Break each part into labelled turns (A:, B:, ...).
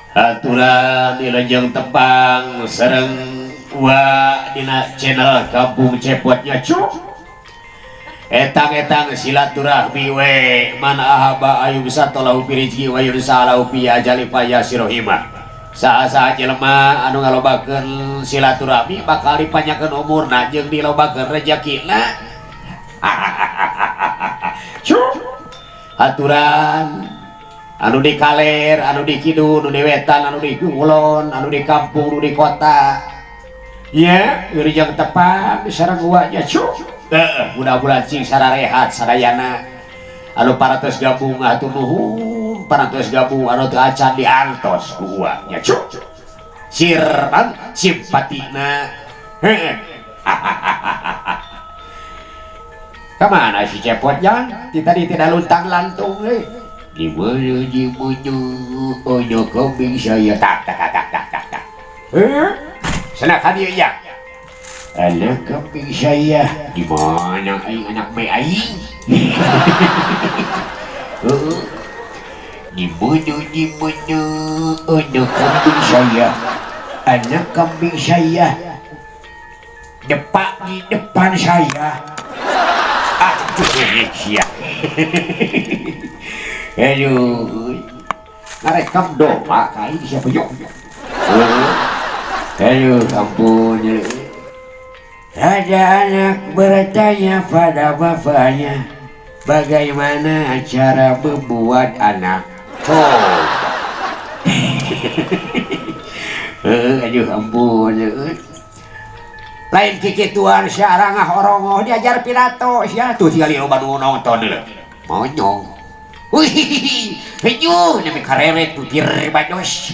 A: Aturan wilujeng tepang sareng wa dina channel Kampung Cepotnya cu. Etang-etang silaturahmi we man ahaba ayu bisa tolahu fi rizqi wa yursalahu fi ajali fa yasirohima. Saha-saha jelema anu ngalobakeun silaturahmi bakal dipanjangkeun umurna jeung dilobakeun rezekina. Cu. Aturan anu di kaler, anu di kidul, anu di wetan, anu di kulon, anu di kampung, anu di kota. Ya, wilujeng tepang sareng uaknya cu. Mudah-mudahan cing sararehat sadayana. Anu parantos gabung hatur nuhun, parantos gabung anu teu acan diantos ku uaknya cu. Sirnan simpatina. Heeh. Kemana si Cepot jang? Ti tadi tidak luntang lantung euy. Di mana di mana ada kambing saya tak tak tak tak tak tak. Sana ka dieu ya. Anak kambing saya di mana aing anak me aing? Heeh. Di mana ada kambing saya? Anak kambing saya depak di depan saya. Aduh, sia. Aduh. Ngarekam domba ka aing siapa yuk? Aduh, ampun. Ada anak bertanya pada bapaknya, bagaimana cara membuat anak? Coba. Aduh, ampun. Lain kikituan syarangah orongoh diajar pidato sia tuh tinggal loba nu nonton leuh. Monyong. Wih, aduh, nami kareret pupir bados.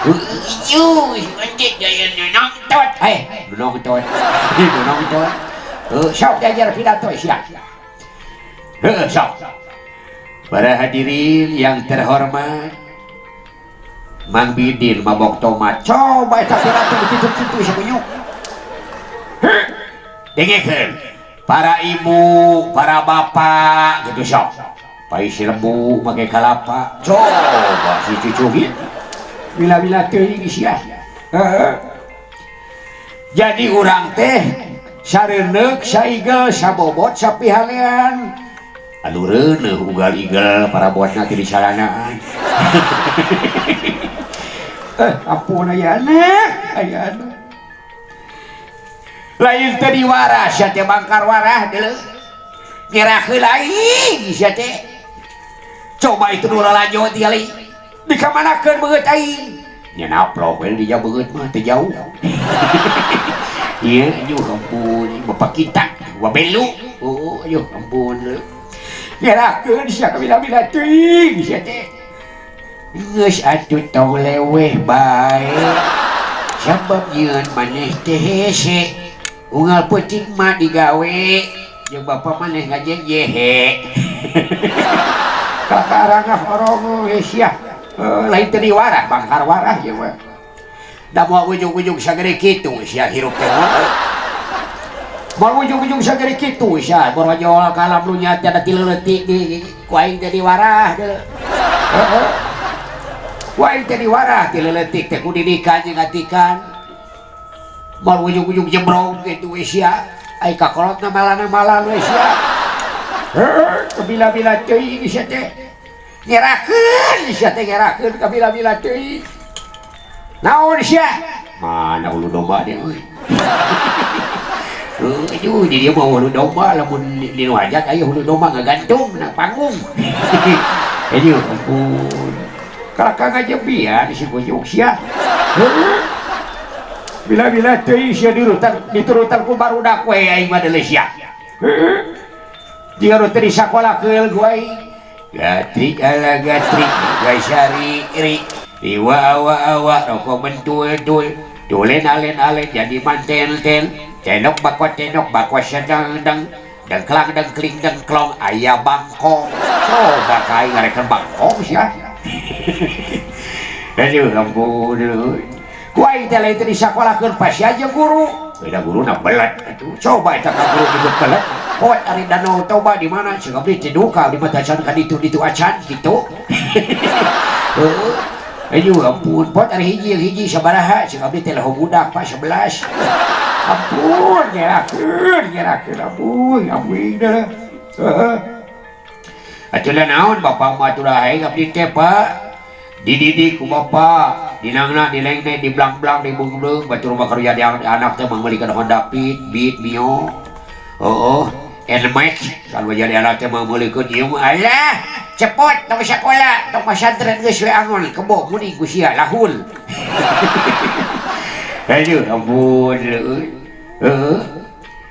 A: Aduh, anjing gaya nu nonton. Eh, nu nonton. Nu nonton. Sok diajar pidato sia. Heuh, sok. Para hadirin yang terhormat, Mang Bidin mabok tomat. Coba eta pidato begitu-gitu sakunyuk. Dengekeun. Para ibu, para bapak gitu sok. Pai si lembu make kalapa. Coba si cucu gitu. Bila-bila teuing sia. Heeh. Jadi urang teh sareuneuh, saigel, sabobot, sapihalean. Anu reuneuh ugal-igel parabotna teh di salanaan. Ampun aya anak, aya anak. Lain teh diwarah sia teh bangkar warah deuleu. Nyerah heula aing sia teh. Coba itu nu lalajo tingali. Dikamanakeun beungeut aing? Nya naplok we di beungeut mah teu jauh. Ieu aduh ampun bapak kita wabelu. Oh aduh ampun. Nyerahkeun sia kabila-bila teuing sia teh. Geus atuh tong leweh bae. Sabab nyieun maneh teh hese. Unggal peuting mah digawe jeung bapa maneh ngajejehe. Kakarangah orongo sia. Lain teu diwarah bangkar warah ieu mah. Da moal ujug-ujug sagede kitu sia hirup teh. Moal ujug-ujug sagede kitu sia borojol ka alam dunya teh ada ti leutik di ku aing teh diwarah deuleu. Heeh. Ku aing teh diwarah ti leutik teh ku didikan jeung atikan. Moal ujug-ujug jebrong kitu we sia. Ai kakolotna malana-malan we sia. Heuh, kabila-bila teuing sia teh. Nyerahkeun sia teh nyerahkeun kabila-bila teuing. Naon sia? Mana ulu domba dia euy. Aduh, di dia mau hulu domba lamun di nu hajat aya hulu domba ngagantung na panggung. Aduh, ampun. Kalakah ngajebian si Guyuk sia. Heuh. Bila-bila teuing sia diurutan diturutan ku barudak we aing mah deuleu sia. Heuh. Jika nu teu disakolakeun ku aing. Gatrik ala gatrik gasari ri riwa awa awa rokok bentul tul tulen alen alen jadi mantel tel tenok bako tenok bako sedang deng dengklang dengkling dengklong aya bangkong. Coba kai ngarekan bangkong sia. Aduh ampun. Ku aing teh lain teh disakolakeun pasti aja guru. Beda guru na belet atuh. Coba eta ka guru nyebut belet. Pot ari Danau Toba di mana? Cek abdi teh duka di mata acan ka ditu ditu acan kitu. Heeh. Aduh ampun pot ari hiji hiji sabaraha cek abdi teh laho budak Pak 11. Ampun ngerakeun ngerakeun ampun ampun dah. Heeh. Atuh naon bapak mah atuh hae abdi teh Pak. Dididik ku bapak, dinangna dilengne diblang-blang dibungbeung batur mah karunya anak teh mangmeulikeun Honda Fit, Beat, Mio. Heeh, Nmax kalau jadi anak teh mangmeulikeun ieu mah alah cepot tong sakola tong pasantren geus we angon kebo muni ku sia lahul. Aduh ampun leueut. Heeh.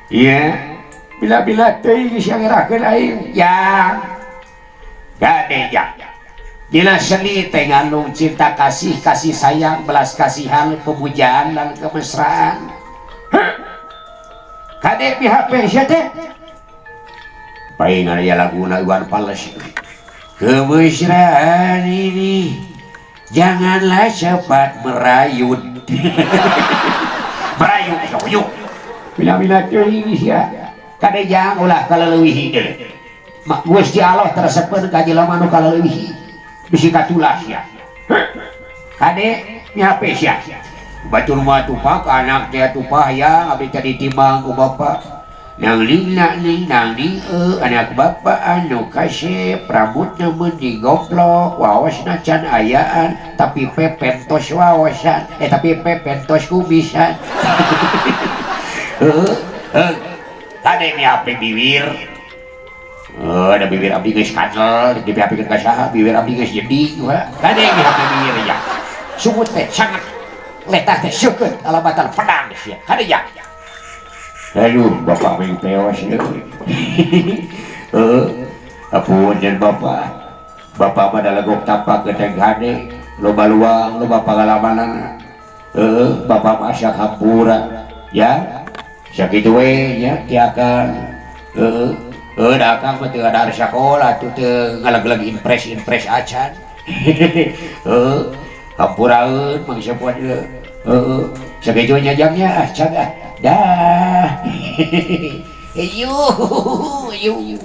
A: Iya. Bila-bila teuing geus ngerakeun aing jang. Gade jang. Dina seni teh ngandung cinta kasih, kasih sayang, belas kasihan, pemujaan dan kemesraan. Kade pihak sia teh. Paling aya laguna Iwan Fals. Kemesraan ini janganlah cepat merayut. Merayu yuk. Bila-bila teuing sia. Kade jang ulah kaleuwihi deui. Mak Gusti Allah teresepeun ka jelema nu kaleuwihi. Bisi katulah sia. Kade mihape sia. Batur mah tupak anak teh tupah yang abdi teh ditimbang ku bapak. Nang ning na ning nang ning e anak bapak anu kasep rambutna mun digomplok waosna can ayaan tapi pepen tos waosan tapi pepen tos kumisan. Heeh. Kade mihape bibir. Oh, ada bibir abdi geus kandel, dipihapekeun ka saha, bibir abdi geus jadi, kade mihape bibir ya. Sungut teh sangat letah teh seukeut alabatan pedang sia. Kade ya. Aduh, bapak mah peos deui. Heeh. Ampun jan bapak. Bapak mah da legok tapak geuting hade, loba luang, loba pangalamanana. Heeh, bapak mah asa hampura. Ya. Sakitu we nya tiakan. Heeh. Heuh da akang mah teu ada sakola atuh teu ngaleg-leg impres-impres acan. Heeh. Hampuraeun mangsa buat ieu. Heeh. Sakitu nya jangnya ah cag ah. Dah. Ayuh, ayuh.